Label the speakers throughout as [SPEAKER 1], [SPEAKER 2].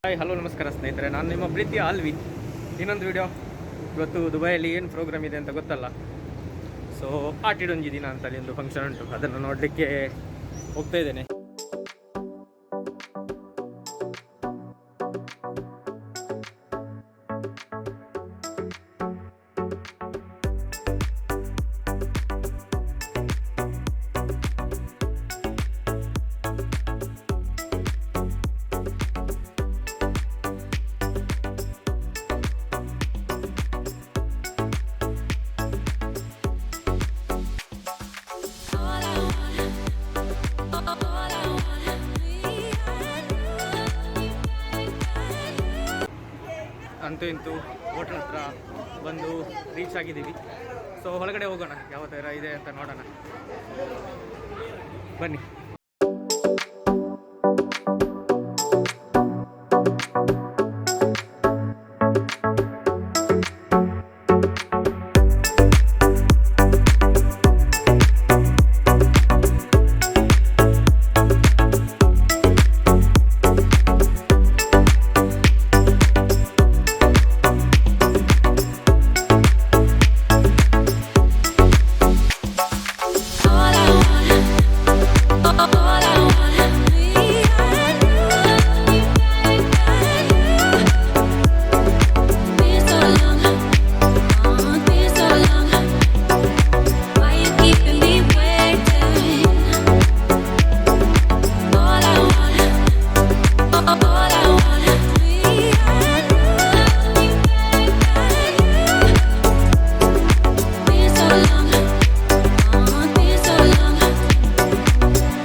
[SPEAKER 1] Hi, hello, ನಮಸ್ಕಾರ ಸ್ನೇಹಿತರೆ. ನಾನು ನಿಮ್ಮ ಪ್ರೀತಿಯ ಆಲ್ವಿನ್. ಇನ್ನೊಂದು ವಿಡಿಯೋ. ಇವತ್ತು ದುಬೈಯಲ್ಲಿ ಏನು ಪ್ರೋಗ್ರಾಮ್ ಇದೆ ಅಂತ ಗೊತ್ತಲ್ಲ. ಸೊ ಆಟಿಡೊಂಜಿ ದಿನ ಅಂತ ಅಲ್ಲಿ ಒಂದು ಫಂಕ್ಷನ್ ಉಂಟು. ಅದನ್ನು ನೋಡಲಿಕ್ಕೆ ಹೋಗ್ತಾ ಇದ್ದೇನೆ.
[SPEAKER 2] All I want, all I want, me and you.
[SPEAKER 1] ಅಂತೂ ಇಂತೂ ಹೋಟ್ಲ್ ಹತ್ರ ಬಂದು ರೀಚ್ ಆಗಿದ್ದೀವಿ. ಸೊ ಒಳಗಡೆ ಹೋಗೋಣ, ಯಾವ ಥರ ಇದೆ ಅಂತ ನೋಡೋಣ ಬನ್ನಿ.
[SPEAKER 2] All I want, all I want, me and you. Been so long, been so long. Why you keeping me waiting? All I want, all I want, me and you. Been so long. Been so long.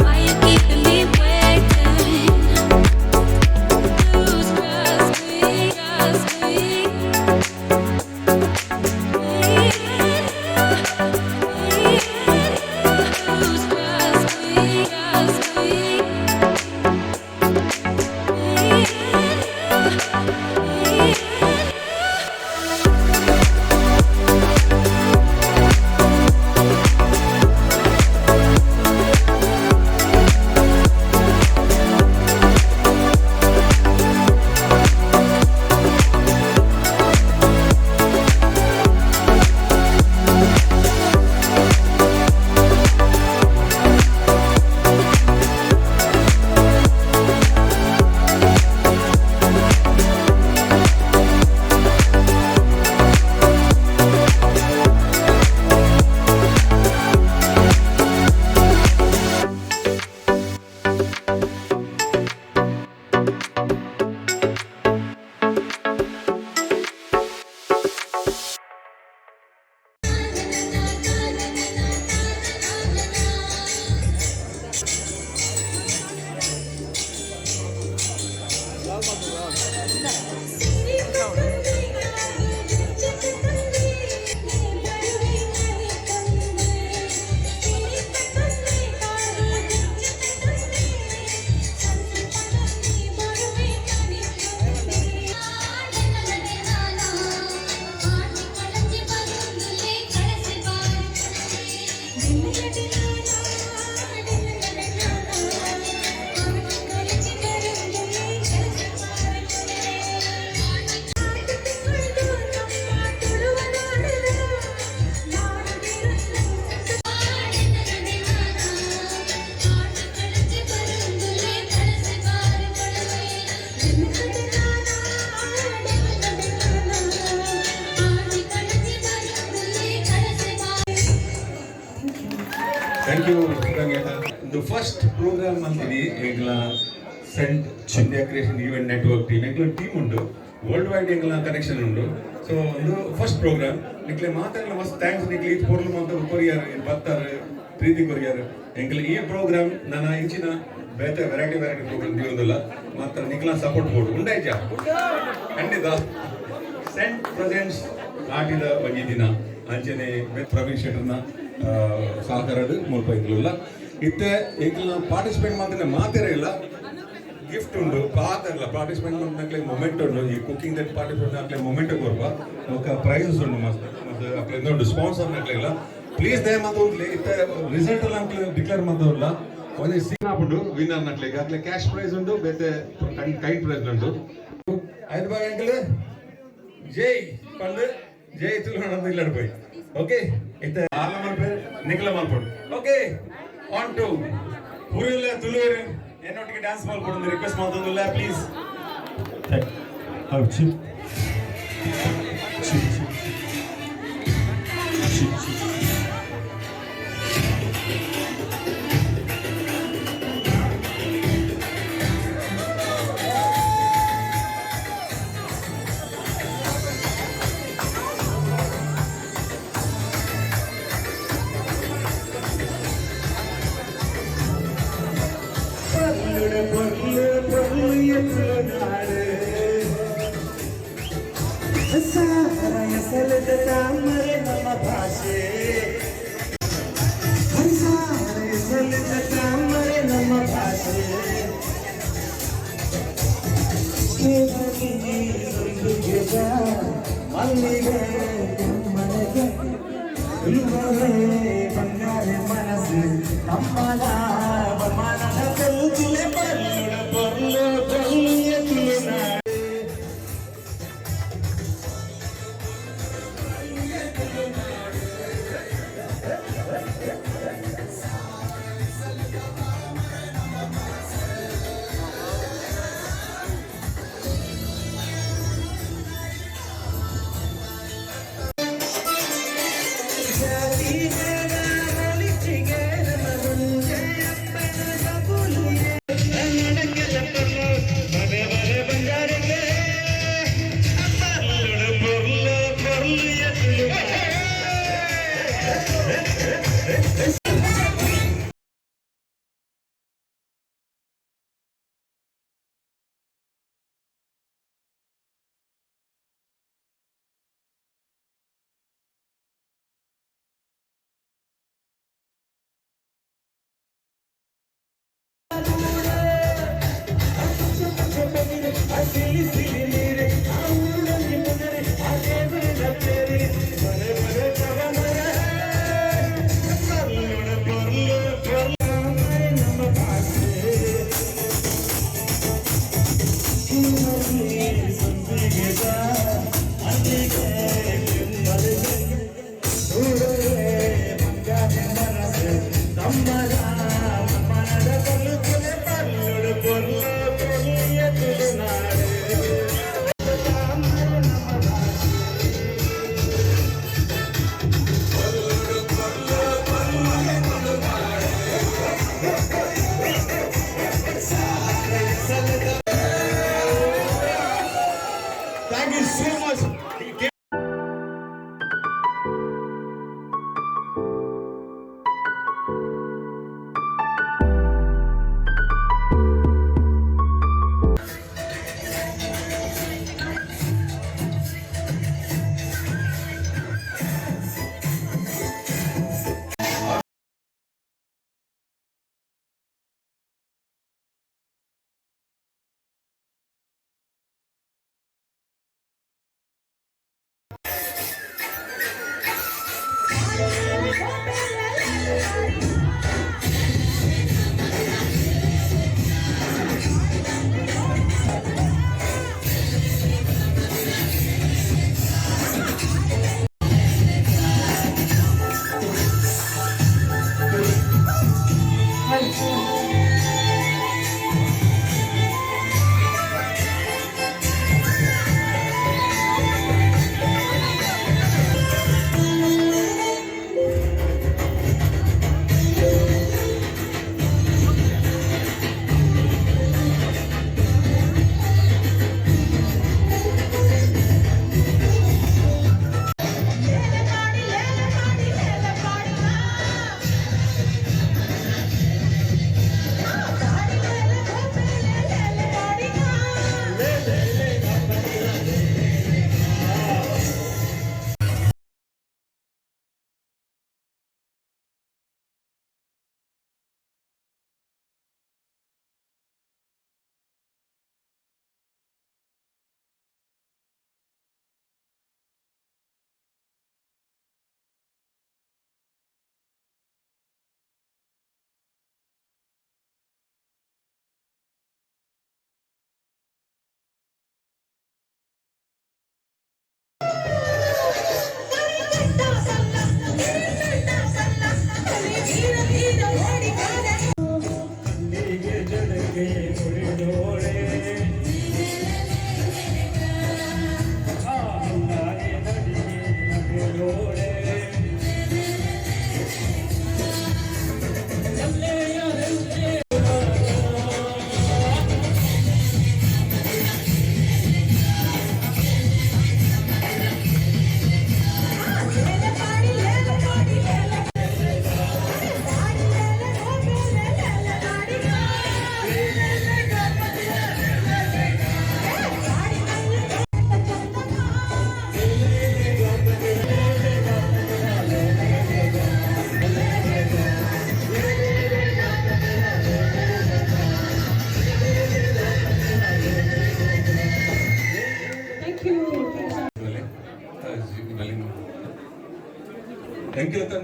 [SPEAKER 2] Why you keeping me waiting? Lose trust me, trust me. Lose trust me, trust me.
[SPEAKER 3] Thank you. The first program ಅಂತೀನಿ ಎಂಗ್ಲ scent India creation event network team. ಎಂಗ್ಲ team ಉಂಟು, world wide ಎಂಗ್ಲ connection ಉಂಟು. ಸೊ ಒಂದು first programme. ನಿಕ್ಲೆ ಮಾತಾಡಲ ಮಸ್ತ್ thanks. ನಿಕ್ಲೆ ಇದು ಪೊರ್ಲು ಮಾತ ಕೊರಿಯರ್ ಬತ್ತಾರೆ, ಪ್ರೀತಿ ಕೊರಿಯರ್. ಎಂಗ್ಲ ಈ ಪ್ರೋಗ್ರಾಮ್ ನನ್ನ ಇಂಚಿನ ಬೇತೆ ವೆರೈಟಿ ವೆರೈಟಿ ಪ್ರೋಗ್ರಾಮ್ ದಿವೊಂದುಲ್ಲ. ಮಾತ್ರ ನಿಕ್ಲ ಸಪೋರ್ಟ್ ಬೋಡು ಉಂಡಾಯ್ಜ ಖಂಡಿತ. ಸೆಂಟ್ ಪ್ರೆಸೆಂಟ್ಸ್ ಆಟಿದ ಒಂಜಿ ದಿನ ಅಂಚನೆ ಪ್ರವೀಣ್ ಶೆಟ್ಟರ್ನ ಸಹಕಾರಡ್ ಮುಲ್ಪ ಎಂಕ್ಲುಲ್ಲ. ಇತ್ತೆ ಎಂಕ್ಲ ಪಾರ್ಟಿಸಿಪೇಟ್ ಮಾತ್ರ ಮಾತೆರ ಇಲ್ಲ ಗಿಫ್ಟ್ ಉಂಡು. ಪಾತೆರ್ಲ ಪಾರ್ಟಿಸಿಪೇಟ್ ಮಾಡ್ನಕ್ಲೆ ಮೊಮೆಂಟ್ ಉಂಡು. ಈ ಕುಕಿಂಗ್ that participate ಅಕ್ಲೆ ಮೊಮೆಂಟ್ ಕೊರ್ಪ. ಬೊಕ್ಕ ಪ್ರೈಸಸ್ ಉಂಡು ಮಸ್ತ್. ಮಸ್ತ್ ಅಕ್ಲೆ ಉಂಡು ಸ್ಪಾನ್ಸರ್ ನಕ್ಲೆ. ಪ್ಲೀಸ್ ದಯ ಮಾತು, ಇತ್ತೆ ರಿಸಲ್ಟ್ ಎಲ್ಲ ಅಕ್ಲೆ ಡಿಕ್ಲೇರ್ ಮಂತುಲ್ಲ. ಒಂಜಿ ಸೀನ್ ಆಪುಂಡು. ವಿನ್ನರ್ ನಕ್ಲೆಗ್ ಅಕ್ಲೆ ಕ್ಯಾಶ್ ಪ್ರೈಸ್ ಉಂಡು, ಬೇತೆ ಕೈಂಡ್ ಪ್ರೈಸ್ ಉಂಡು. ಐದು ಬಾಗ ಅಂಕಲ್ ಜೈ ಪಂಡು ಜೈ ತುಳುನಾಡು ಇಲ್ಲಡ್ ಪೋಯಿ. ಓಕೆ, ಇತ್ತೆ ಆರ್ಲ ಮಲ್ಪೆ, ನಿಕ್ಲ ಮಲ್ಪೊಡು. ಓಕೆ, ಆನ್ ಟು ಪೂರಿಲ್ಲ ತುಳುವೆರ್ ಎನ್ನೊಟ್ಟಿಗೆ ಡ್ಯಾನ್ಸ್ ಮಲ್ಪೊಡು ರಿಕ್ವೆಸ್ಟ್ ಮಲ್ತೊಂದುಲ್ಲ, please. Chip chip chip chip.
[SPEAKER 4] ಪೊರ್ಲುಡು ಪೊರ್ಲು ಪೊರ್ಲು ಎತ್ತುನಾಡು ಸಾರ ಎಸಲದ ತಾಮರೆ ನಮ್ಮ ಭಾಷೆ, ಸಾರ ಎಸಲದ ತಾಮರೆ ನಮ್ಮ ಭಾಷೆ. ಮಲ್ಲಿಗೆ ಮನೆಗೆ ಬಂಗಾರ ಮನಸ್ಸು ತಮ್ಮನ ಮನದ ತುಲೆ ಪೊರ್ಲುಡು ಪೊರ್ಲು ಪೊರ್ಲು ಎತ್ತುನಾಡು.
[SPEAKER 3] Thank you so much.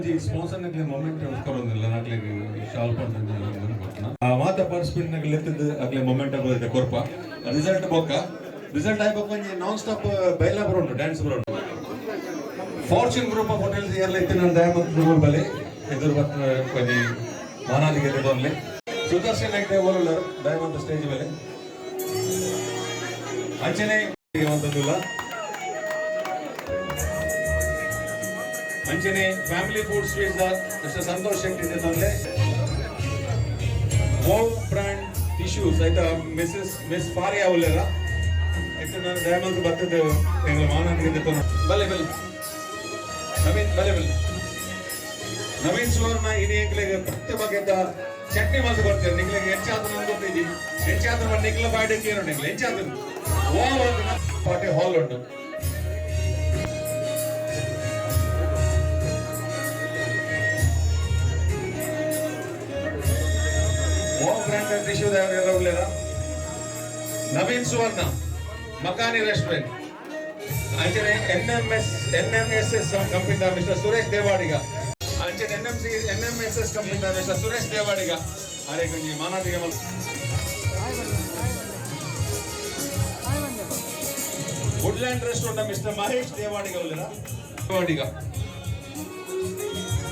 [SPEAKER 3] ಒಂಜಿ ಸ್ಪಾನ್ಸರ್ ನಕ್ಲೆ ಮೊಮೆಂಟ್ ಕೊರೊಂದಿಲ್ಲ ನಕ್ಲೆಗ್ ಶಾಲ್ ಪಂಡ ಮಾತ ಪಾರ್ಟಿಸಿಪೆಂಟ್ ನಕ್ಲೆ ಲೆತ್ತದ್ ಅಕ್ಲೆ ಮೊಮೆಂಟ್ ಬರುತ್ತೆ ಕೊರ್ಪ ರಿಸಲ್ಟ್ ಬೊಕ್ಕ ರಿಸಲ್ಟ್ ಆಯ್ ಬೊಕ್ಕ ಒಂಜಿ ನಾನ್ ಸ್ಟಾಪ್ ಬೈಲ ಬರೋಂಡು ಡ್ಯಾನ್ಸ್ ಬರೋಂಡು. ಫಾರ್ಚೂನ್ ಗ್ರೂಪ್ ಆಫ್ ಹೋಟೆಲ್ಸ್ ಏರ್ಲ ಇತ್ತಿನ ದಯಾಮಂತ್ ಬಲೆ ಎದುರು ಬತ್ತ ಒಂಜಿ ಮಾನಾದಿಗೆ ಬರಲಿ. ಸುದರ್ಶನ್ ಹೆಗ್ಡೆ ಓಲುಲ್ಲರು ದಯಮಂತ ಸ್ಟೇಜ್ ಮೇಲೆ ಅಂಚನೆ ಅಂತಂದಿಲ್ಲ. ಅಂಚನೆ Family Food Sweets Mister Santosh Shetty ತಂದೆ. ಮೋ ಬ್ರ್ಯಾಂಡ್ ಟಿಶ್ಯೂಸ್ ಆಯ್ತಾ ಮಿಸಸ್ ಮಿಸ್ ಫಾರಿಯಾ ಉಲ್ಲೇರ ಆಯ್ತು. ನಾನು ದಯಮಂತ ಬರ್ತದೆ ಎಂಗಳ ಮಾನಾದಿಗೆ. ಬಲೆ ಬಲೆ ನವೀನ್, ಬಲೆ ಬಲೆ ನವೀನ್ ಸುವರ್ಣ. ಇನಿ ಎಂಕ್ಲೆಗ್ ಪ್ರತಿ ಬಗೆದ ಚಟ್ನಿ ಮಲ್ತ್ ಕೊಡ್ತೇವೆ. ನಿಕ್ಲೆಗ್ ಹೆಚ್ಚಾದ ನಂಗೆ ಗೊತ್ತಿದ್ದಿ ಹೆಚ್ಚಾದ ಮಾಡಿ ನಿಕ್ಲ ಬಾಯ್ಡಕ್ಕೆ ಏನು ನಿಕ್ಲೆ ಹೆಚ್ಚಾದ ಓ ಪಾರ್ಟಿ ಹಾಲ್ ಉಂಟು. ಓ ಬ್ರ್ಯಾಂಡ್ ಟಿಶ್ಯೂ ಎಲ್ಲ ಉಳ್ಳೇರ. ನವೀನ್ ಸುವರ್ಣ ಮಕಾನಿ ರೆಸ್ಟೋರೆಂಟ್. ಅಂಚನೆ ಎನ್ಎಂಎಸ್ಎಸ್ ಕಂಪನಿದ ಮಿಸ್ಟರ್ ಸುರೇಶ್ ದೇವಾಡಿಗ. ಅಂಚನೆ ಎನ್ಎಂಸಿ ಎನ್ಎಂಎಸ್ಎಸ್ ಕಂಪನಿದ ಮಿಸ್ಟರ್ ಸುರೇಶ್ ದೇವಾಡಿಗ ಅರೆ ಒಂಜಿ ಮಾನಾದಿಗೆ. Woodland restaurant mister Mahesh Devadiga ಉಲ್ಲೇರ. ದೇವಾಡಿಗ,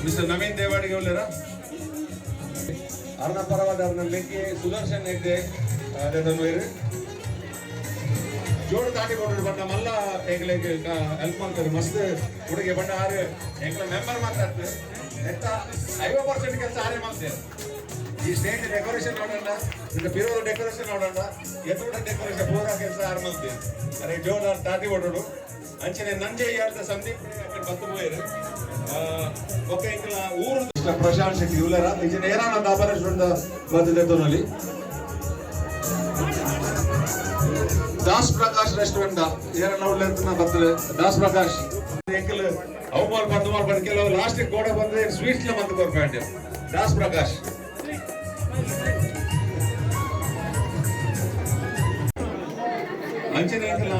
[SPEAKER 3] ಮಿಸ್ಟರ್ ನವೀನ್ ದೇವಾಡಿಗ ಉಲ್ಲೇರ. ಅರ್ನ ಪರವಾದ ಅರ್ನ ಲೆಕ್ಕೆ ಸುದರ್ಶನ್ ಹೆಗ್ಡೆ ಅದೇ ಜೋಡು ದಾಟಿ ಕೊಟ್ಟರು ಬಣ್ಣ ಮಲ್ಲ ಎಂಗ್ಲೆಗ್ ಹೆಲ್ಪ್ ಮಾಡ್ತಾರೆ ಮಸ್ತ್ ಹುಡುಗಿ ಬಣ್ಣ. ಆರು ಎಂಗ್ಲ ಮೆಂಬರ್ ಮಾತಾಡ್ತಾರೆ. ಎತ್ತ 50% ಕೆಲಸ ಆರೇ ಮಾಡ್ತಾರೆ. ಈ ಸ್ಟೇಜ್ ಡೆಕೋರೇಷನ್ ನೋಡೋಣ, ಇಲ್ಲ ಪಿರೋದ ಡೆಕೋರೇಷನ್ ನೋಡೋಣ, ಎದುರುಡ ಡೆಕೋರೇಷನ್ ಪೂರಾ ಕೆಲಸ ಆರು ಮಾಡ್ತೀವಿ. ಅರೆ ಜೋಡು ತಾಟಿ ಓಡೋಡು. ಅಂಚನೆ ನಂಜೆ ಯಾರ್ದ ಸಂದೀಪ್ ಅక్కడ ಬತ್ತು ಪೋಯರು. ಓಕೆ, ಎಂಕ್ಲ ಊರು ಪ್ರಶಾಂತ್ ಶೆಟ್ಟಿ ಉಲ್ಲರ. ಇಂಚಿನ ಏರಾನ ದಾಬಾ ರೆಸ್ಟೋರೆಂಟ್ ಬರ್ತದೆ ತೋನಲ್ಲಿ. ದಾಸ್ ಪ್ರಕಾಶ್ ರೆಸ್ಟೋರೆಂಟ್ ಏರನ್ನ ಉಳ್ಳಂತ ಬರ್ತದೆ ದಾಸ್ ಪ್ರಕಾಶ್. ಎಂಕಲ್ ಅವು ಮಾಲ್ ಬಂದು ಮಾಲ್ ಬಂದು ಕೆಲವು ಲಾಸ್ಟ್ ಗೋಡೆ ಬಂದ್ರೆ ಸ್ವೀಟ್ಸ್ ಲ ಬಂದು ಕೊರ್ಪಂಡ್ ದಾಸ್ ಪ್ರಕಾಶ್. ಅಂಚನೆ ಎಂಕಲ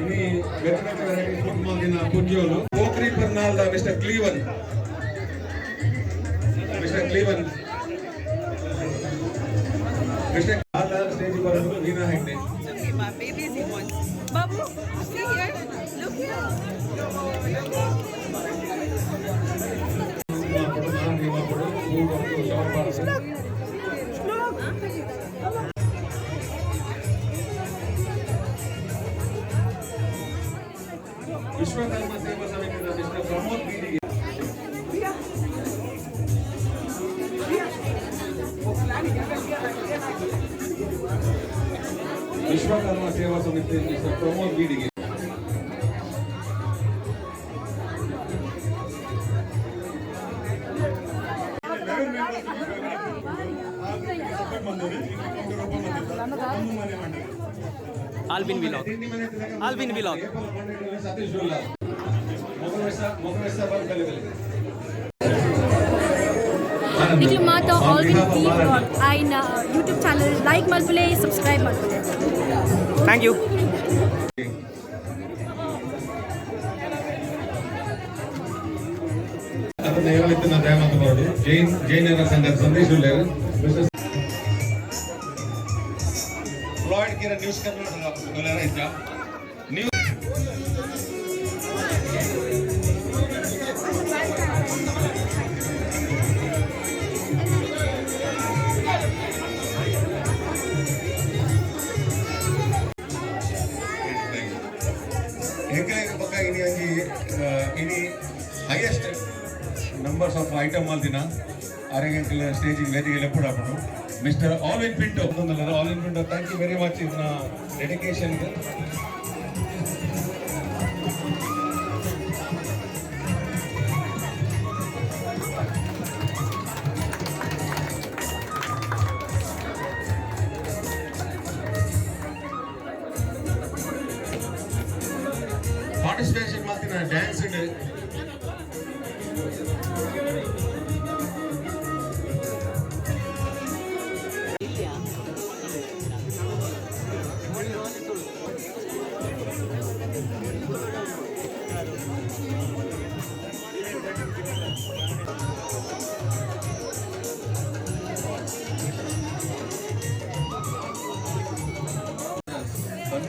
[SPEAKER 3] ಇನಿ ಬೇತೆ ಬೇತೆ ವೆರೈಟಿ ಫುಡ್ ಮಾಲ್ದಿನ ಪುಂಜಿಯೋಲು ಕೋಕ್ರಿ ಪರ್ನಾಲ್ದ ಮಿಸ್ಟರ್ ಕ್ಲೀವನ್, ಮಿಸ್ಟರ್ ಕ್ಲೀವನ್, ಮಿಸ್ಟರ್ ಸ್ಟೇಜ್ ಬರೋದು Veena Hegde.
[SPEAKER 5] Okay, my babies he wants. Babu, see here. Look here.
[SPEAKER 3] Vishwakarma ಸೇವಾ ಸಮಿತಿಯ ಮಿಸ್ಟರ್ ಪ್ರಮೋದ್ ಬೀದಿಗೆ. ವಿಶ್ವಕರ್ಮ ಸೇವಾ ಸಮಿತಿ ಮಿಸ್ಟರ್ ಪ್ರಮೋದ್ ಬೀಡಿಗೆ.
[SPEAKER 1] Alvin vlog, Alvin vlog.
[SPEAKER 3] Satish Ullal ಮೊಗವೆಸ ಬಲೆ ಬಲೆ.
[SPEAKER 6] ನಿಖಿಲ್ ಮಾತ ಆಲ್ವಿನ್ ವಿ ವ್ಲಾಗ್ ಐನ ಯೂಟ್ಯೂಬ್ ಚಾನಲ್ ಲೈಕ್ ಮಲ್ಪುಲೆ, ಸಬ್ಸ್ಕ್ರೈಬ್ ಮಲ್ಪುಲೆ.
[SPEAKER 1] Thank you.
[SPEAKER 3] ಅದನ್ನ ಏನಾಯ್ತು ದಯಮಾತು ಬರೋದು ಜೈನ್ ಜೈನರ ಸಂಘದ ಸಂದೇಶ್ ಉಳ್ಳೇರು. Mister Floyd Kiran news Karnataka ಉಳ್ಳೇರ ಇದ್ದ ನ್ಯೂಸ್. ಎಂಕಲೆಗ್ ಬೊಕ್ಕ ಇನಿ ಒಂಜಿ ಇನಿ ಹೈಯೆಸ್ಟ್ ನಂಬರ್ಸ್ ಆಫ್ ಐಟಮ್ ಮಲ್ದಿನ ಅರೆಗ್ ಎಂಕಲ್ ಸ್ಟೇಜಿಂಗ್ ವೇದಿಕೆ ಲೆಪ್ಪುಡಾಪುಂಡು mister Alvin Pinto. Alvin Pinto, thank you very much ಇದನ್ನ ಡೆಡಿಕೇಶನ್. ಪಾರ್ಟಿಸಿಪೇಷನ್ ಮಲ್ತಿನ ಡ್ಯಾನ್ಸ್.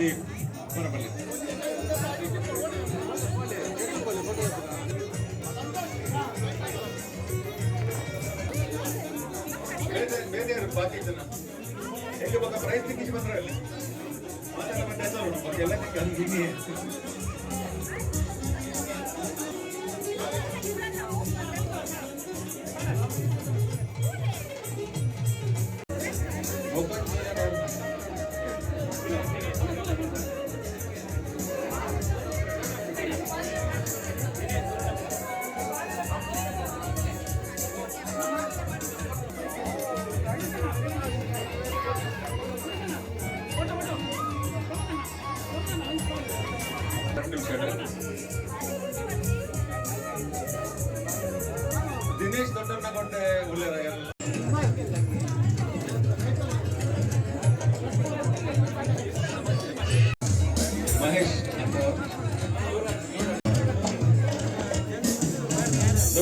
[SPEAKER 3] ಪ್ರದೀಪ್ ಪರಪಲ್ಲಿ. ಬೇರೆ ಬಾಕಿ ಜನ ಎಲ್ಲಿ ಬೊಕ್ಕ ಪ್ರೈಸ್ ತಿಕ್ಕಿಸಿ ಬಂದ್ರೆ ಅಲ್ಲಿ ಮಾತಾಡ ಮತ್ತೆ ಎಲ್ಲ ಅಲ್ಲಿ. ದಿನೇಶ್ ದೊಡ್ಡಣ್ಣ ಕೊಂಡೆ ಉಲ್ಲೇರ. ಮಹೇಶ್ ಅಂತ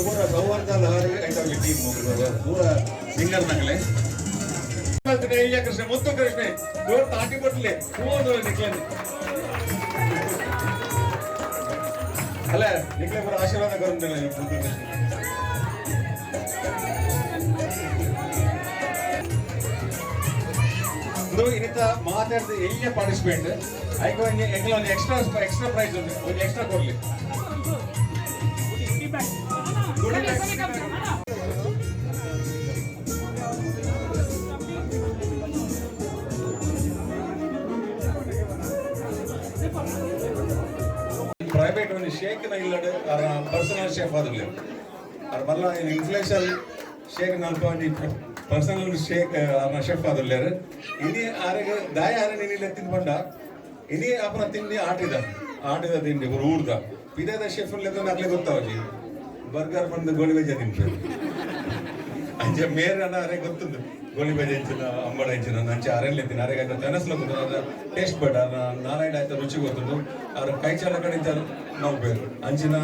[SPEAKER 3] ಪೂರ ಸೌಹಾರ್ದ ಲಹರಿ ಐಟಮ್ ಟೀಮ್, ಪೂರ ಸಿಂಗರ್ ನಗಲೆ. ಕೃಷ್ಣ ಮುತ್ತು ಕೃಷ್ಣೆ ಜೋರ್ ತಾಟಿ ಬಟ್ಲೆ ಹೂವು ನಿಕ್ಲೇನೆ. ಅಲ್ಲ, ನಿಕ್ಲೆ ಪೂರ ಆಶೀರ್ವಾದ ಕರುಂದಿಲ್ಲ ಮುತ್ತು ಕೃಷ್ಣ. ಇಂದು ಇನ್ನಿತ ಮಾತಾಡ್ದು ಎಲ್ಲಿಯ ಪಾರ್ಟಿಸಿಪೇಟ್ ಐಕ ಒಂಜಿ ಎಂಕಲ ಒಂಜಿ ಎಕ್ಸ್ಟ್ರಾ ಎಕ್ಸ್ಟ್ರಾ ಪ್ರೈಸ್ ಉಂಟು, ಒಂಜಿ ಎಕ್ಸ್ಟ್ರಾ ಕೊಡ್ಲಿ. ಪ್ರೈವೇಟ್ ಒಂಜಿ ಶೇಕ್ ನ ಇಲ್ಲಡ್ ಪರ್ಸನಲ್ ಶೆಫ್ ಆದುಲ್ಲೆ ಅರ್ ಮಲ್ಲ ಇನ್ಫ್ಲೂಯೆನ್ಷಿಯಲ್ ಶೇಕ್ ನಲ್ಪ ಒಂಜಿ ಪರ್ಸನಲ್ ಶೇಕ್ ಅರ್ನ ಶೆಫ್ ಆದುಲ್ಲೆರ್. ಇನಿ ಆರೆಗ್ ದಾಯ ಆರೆ ನಿನಿ ಲೆತ್ತಿನ ಪಂಡ ಇನಿ ಅಪನ ತಿಂಡಿ ಆಟಿದ ಆಟಿದ ತಿಂಡಿ ஒரு ಊರ್ದ ಪಿದಾದ ಶೆಫ್ ಲೆತ್ತ ಅಕ್ಲೆ ಗೊತ್ತಾವಜಿ ಬರ್ಗರ್ ಬಂದು ಗೋಳಿ ಬಜ್ಜೆ ತಿನ್ಪೇರು. ಅಂಚ ಮೇರ್ ಅನ್ನ ಅರೆ ಗೊತ್ತುಂದು ಗೋಳಿ ಬಜೆ ಇಂಚಿನ ಅಂಬಡ ಇಂಚಿನ. ಅಂಚೆ ಅರೆನ್ ಲೆತ್ತಿನ ಅರೆಗೆ ಆಯ್ತು ತೆನಸ್ಲ ಗೊತ್ತು ಅದ್ರ ಟೇಸ್ಟ್ ಬಟ್ ಅರ್ನ ನಾರಾಯಣ ಆಯ್ತು ರುಚಿ ಗೊತ್ತುಂಡು. ಅವ್ರ ಕೈ ಚಾಲ ಕಡೆ ಮಲ್ಪೇರು. ಅಂಚಿನ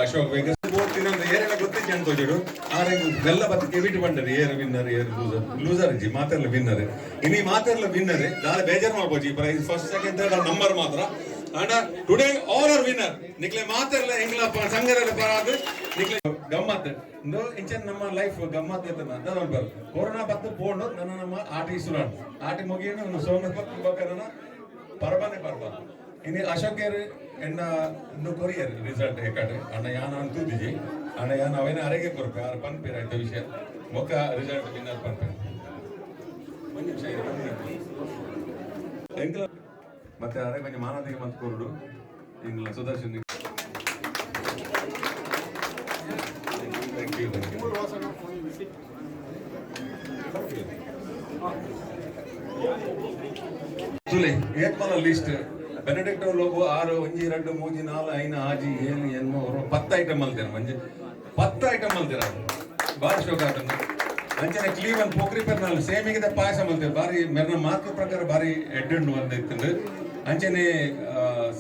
[SPEAKER 3] ಅಶೋಕ್ ವೇಗಸ್ ತಿನ್ನೊಂದು ಏರೆಲ್ಲ ಗೊತ್ತಿಜ್ಜಿ ಅಂತ ತೋಜುಡು. ಆರೆ ಬೆಲ್ಲ ಬತ್ತಿ ಕೆವಿಟ್ ಬಂಡರು ಏರು ವಿನ್ನರ್ ಏರು ಲೂಸರ್. ಲೂಸರ್ ಇಜ್ಜಿ, ಮಾತೆರ್ಲ ವಿನ್ನರ್. ಇನಿ ಮಾತೆರ್ಲ ವಿನ್ನರ್. ದಾಲ ಬೇಜಾರ್ ಮಾಡ್ಬೋದು. ಈ prize first, second, third number ಮಾತ್ರ. And today all are winner. ನಿಕ್ಲೆ ಮಾತೆರ್ಲ ಎಂಗ್ಲ ಸಂಗರೆಲ್ಲ ಪರಾದು ನಿಕ್ಲೆ ಗಮ್ಮತ್. ಇಂದು ಇಂಚನ್ ನಮ್ಮ ಲೈಫ್ ಗಮ್ಮತ್ ಐತನ ಅಂತ. ಕೊರೋನಾ ಬತ್ತು ಪೋಂಡು ನನ್ನ ನಮ್ಮ ಆಟಿ ಸುರಾನ್ ಆಟಿ ಮುಗಿಯನು ನನ್ನ ಸೋಮ ಬಕ್ಕನ ಪರ್ಬನೆ ಪರ್ಬ. ಇನಿ ಅಶೋಕೇರ್ ಎನ್ನ ಇಂದು ಕೊರಿಯರ್ ರಿಸಲ್ಟ್ ಹೇಕಡೆ ಅಣ್ಣ ಯಾನ ಅಂತೂದಿಜಿ ಅಣ್ಣ ಯಾನ ಅವೇನ ಅರೆಗೆ ಕೊರ್ಪೆ ಆರ್ ಪನ್ಪೇರ್ ಆಯ್ತ ವಿಷಯ ಬೊಕ್ಕ ರಿಸಲ್ಟ್ ವಿನ್ನರ್ ಪನ್ಪೆ. ಒಂದು ನಿಮಿಷ ಇರು, ಒಂದು ನಿಮಿಷ. ಎಂಕಲ ಮತ್ತೆ ಅರೆ ಕೊಂಚ ಮಾನದಿಗೆ ಮತ್ತು ಕೊರಡು ಇಂಗ್ಲ Sudarshan. Thank you, thank you. ತುಲೆ ಏತ್ ಲಿಸ್ಟ್. Benedict logo 6 1 2 3 4 5 6 7 8 9 10 item ಮಲ್ತೇನೆ. ಒಂಜಿ 10 ಐಟಮ್ ಮಲ್ತೇನೆ. ಬಾರಿ ಶೋಕ ಆಟಮ್. ಅಂಚನೆ ಕ್ಲೀವನ್ ಪೋಕ್ರಿ ಪೆರ್ನಾಲ್ ಸೇಮಿಗೆದ ಪಾಯಸ ಮಲ್ತೇವೆ. ಬಾರಿ ಮೆರ್ನ ಮಾರ್ಕ್ ಪ್ರಕಾರ ಬಾರಿ ಎಡ್ಡುಂಡು ಒಂದ್ ಇತ್ತಂದು. ಅಂಚನೆ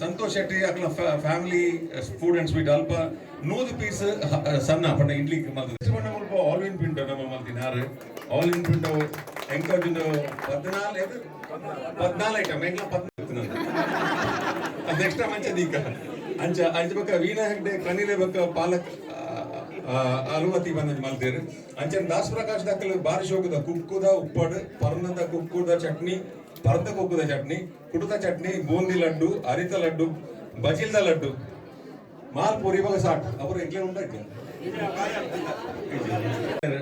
[SPEAKER 3] ಸಂತೋಷ್ ಶೆಟ್ಟಿ ಅಕ್ಲ ಫ್ಯಾಮಿಲಿ ಫುಡ್ ಅಂಡ್ ಸ್ವೀಟ್ ಅಲ್ಪ 100 ಪೀಸ್ ಸಣ್ಣ ಪಂಡ ಇಡ್ಲಿ ಮಲ್ತದೆ. ಮುಲ್ಪ ಆಲ್ ಇನ್ ಪಿಂಟೋ ನಮ್ಮ ಮಲ್ತಿನ ಆರು ಆಲ್ ಇನ್ ಪಿಂಟೋ ಎಂಕೋಜಿಂದು 14 14 ಐಟಮ್ ಎಂಕ್ಲ 14. ಅದು ಎಕ್ಸ್ಟ್ರಾ ಮಂಚ ದೀಕ ಅಂಚ. ಅಂಚ ಬೊಕ್ಕ ವೀಣಾ ಹೆಗ್ಡೆ ಕಣಿಲೆ ಬೊಕ್ಕ ಪಾಲಕ್ ಅಲುವತಿ ಬಂದ ಮಲ್ತೇರು. ಅಂಚನೆ ದಾಸ್ ಪ್ರಕಾಶ್ ದಾಖಲೆ ಬಾರಿ ಶೋಕದ ಕುಕ್ಕುದ ಉಪ್ಪಡು, ಪರ್ಣದ ಕುಕ್ಕುದ ಚಟ್ನಿ, ಪರ್ದ ಕುಕ್ಕುದ ಚಟ್ನಿ, ಕುಡುದ ಚಟ್ನಿ, ಬೂಂದಿ ಲಡ್ಡು, ಅರಿತ ಲಡ್ಡು, ಬಜಿಲ್ದ ಲಡ್ಡು, ಮಾಲ್ ಪೂರಿ ಬೊಕ ಸಾಟ್ ಅವರು ಎಂಕ್ಲೆ ಉಂಡಾಯ್ತು.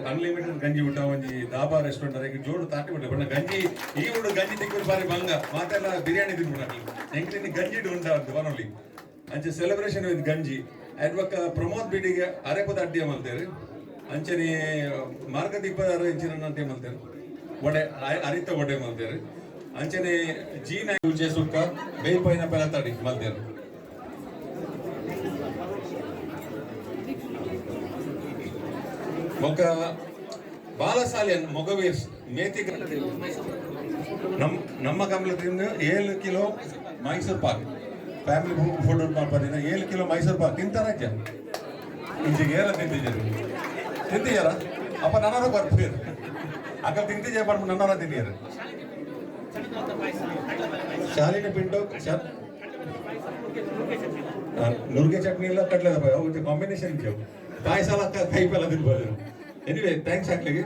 [SPEAKER 3] ಅನ್ಲಿಮಿಟೆಡ್ ಗಂಜಿ ಊಟ ಒಂಜಿ ದಾಬಾ ರೆಸ್ಟೋರೆಂಟ್ ಅರೆಗ್ ಜೋಡು ತಾಟಿ ಬಿಟ್ಟೆ ಬಣ್ಣ ಗಂಜಿ. ಈ ಉಂಡು ಗಂಜಿ ತಿಕ್ಕುದು ಬಾರಿ ಬಂಗ. ಮಾತೆಲ್ಲ ಬಿರಿಯಾನಿ ತಿನ್ಬಿಟ್ಟು ಎಂಕ್ಲಿನಿ ಗಂಜಿ ಉಂಟ ಅಂತ ಬನೊಲಿ. ಅಂಚೆ ಸೆಲೆಬ್ರೇಷನ್ ವಿತ್ ಗಂಜಿ. ಅಡ್ ಬೊಕ್ಕ ಪ್ರಮೋದ್ ಬಿಡಿಗೆ ಅರೆಪದ ಅಡ್ಡಿಯ ಮಲ್ತೇರು. ಅಂಚನೆ ಮಾರ್ಗದೀಪದ ಅರೆ ಇಂಚಿನ ಅಡ್ಡಿ ಮಲ್ತೇರು, ವಡೆ ಅರಿತ ವಡೆ ಮಲ್ತೇರು. ಅಂಚನೆ ಜೀನ ಪೂಜೆ ಸುಕ್ಕ ಬೇಯ್ಪೈನ ಪೆಲತಡಿ ಮಲ್ತೇರು. ಮೊಕ ಬಾಲಸಾಲಿಯನ್ ಮೊಗವೀರ್ಸ್ ಮೇತಿ ನಮ್ ನಮ್ಮ ಕಂಪ್ಲಿ ತಿಂದು 7 kilo Mysore pak. Family food ಮಾಡ್ಪಾದಿನ 7 ಕಿಲೋ ಮೈಸೂರು ಪಾಕ್ ತಿಂತಾರಜ್ಜ. ಇಂಚಿಗೆ ಏರ ತಿಂತಿದ್ದೀರಿ? ತಿಂತಿಯಾರ ಅಪ್ಪ ನನ್ನವರ ಬರ್ತೀರಿ. ಅಕ್ಕ ತಿಂತಿದ್ದೆ, ಪನ್ಪ ನನ್ನವರ ತಿಂದಿಯಾರ. ಶಾಲಿನ ಪಿಂಟೋ ನುರ್ಗೆ ಚಟ್ನಿ ಎಲ್ಲ ಕಡ್ಲೆ ಅವು ಕಾಂಬಿನೇಷನ್ ಪಾಯಸ ಕೈಪೆಲ್ಲ ತಿನ್ಬೋದು. ಎನಿವೆ thanks ಹಾಕ್ಲಿಕ್ಕೆ.